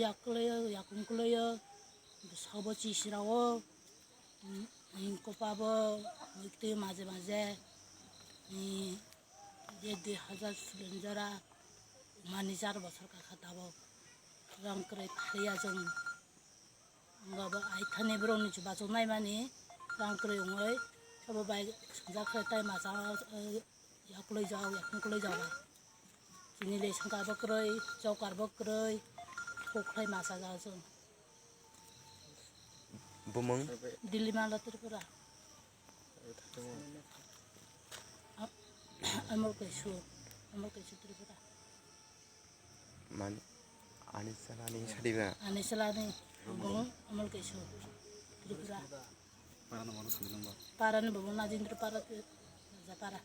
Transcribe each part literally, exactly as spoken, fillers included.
Yakwlaio, yakung kwlaio, sabo chisirao, hingkopabo, muiktwi maje maje, ni je dui hazar sulen jora, mani jar bosor kakha tabok, rang kwrwi thaliya chwng. Wngkha bo aithani borokni chubachu naimani rang kwrwi wngwi sabo bai swngjak khe tai masa, eh, yakwlwi jak, yakung kwlwi jak bai. Chini le sangkar bo kwrwi, chokar bo kwrwi, kokhlai masa jak chwng. Bumung? Dilima la Tripura. Am-, Amol Kaisu, Amol Kaisu Tripura. Mani, ani salani sadiba. Ani salani bung Amol Kaisu Tripura. Parani bung Najendra Para, Japara.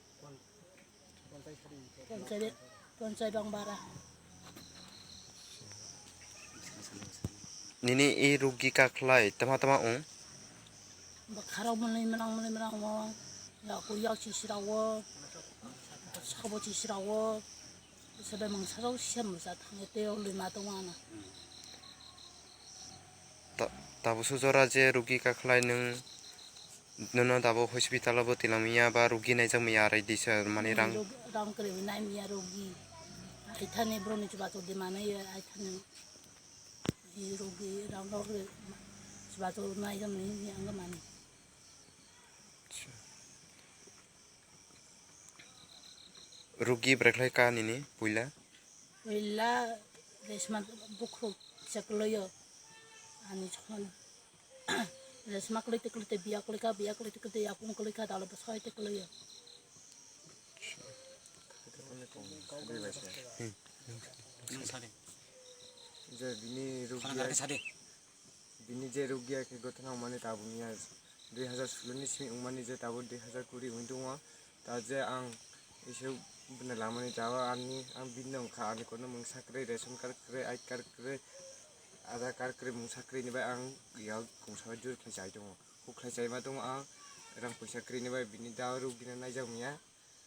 Ponchai, Ponchai Bangbara. Nini i rugi kakhlai tama tama ung? Bakharok mwnwi mwnang mwnwi mwnang o, yaku yak chisirao, sabo chisirao, sebe mangsa rok sem rwsa thangwi tei o lwima tongo ano. Ta-, tabukso jora je rugi kakhlai nwng, nono tabuk hospital o bo twilangmaya ba rugi naijakmaya arai disa mani rang? Rang kwrwi naimaya rugi. Aithani borokni chubachu de manwi aithani. Rugi rang rok chubachu naijakmani hinwi ang mani. Rugi bwrwi khlai ka nini puila? Puila resma bukhuk chakloyo. Ani chokmani resma kwlwi tei kwlwi tei biya kwlwi kha, biya kwlwi tei kwlwi tei yakung kwlwi kha, dalo bwsai tei kwlwiyo. Je bini rugi. Bini je rukya khe gothono wngmani tabukni ya dui hazar solo ni simi wngmani je tabuk dui hazar kuri wngwi tongo. Ta je ang isuk bwna lamani jawab ani ang bini wngkha ani kono mungsa kwrwi, ration card kwrwi, I D card kwrwi, Aadhaar card kwrwi, mungsa kwrwini bai ang ya kungsa bai juri khlai chai tongo. Kok khlai chaima tongo ang rang puisa kwrwini bai bini da rukgina naijak manya.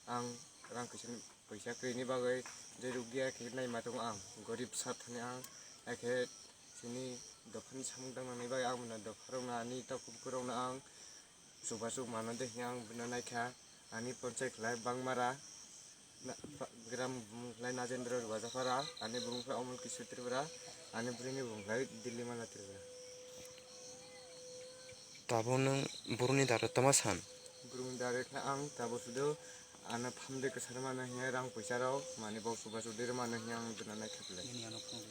Ang rang kaisa ni puisa kwrwini bagwi je rukya khe naima tongo ang, gorib sa thani ang, hakhe chini dophani samung tangnani bagwi ang bono dopharokno ani takhuk bukurokno ang chubachu mano de hinwi ang bono naikha. Ani ponchai khlai Bangmara, na-, pa-, gram bumung khlai Najendra Rwajapara, ani bumung khlai Omol Kishore Tripura, ani bwrwini bumung khlai Dilli Mala Tripura. Tabuk nwng borokni daro tama san? Borokni daro khe ang tabuk sudo ano phamde kwchar mano hiya rang puisa rok mani bok chubachu de mano hiya ang duna naikha belai. Nini ano phone.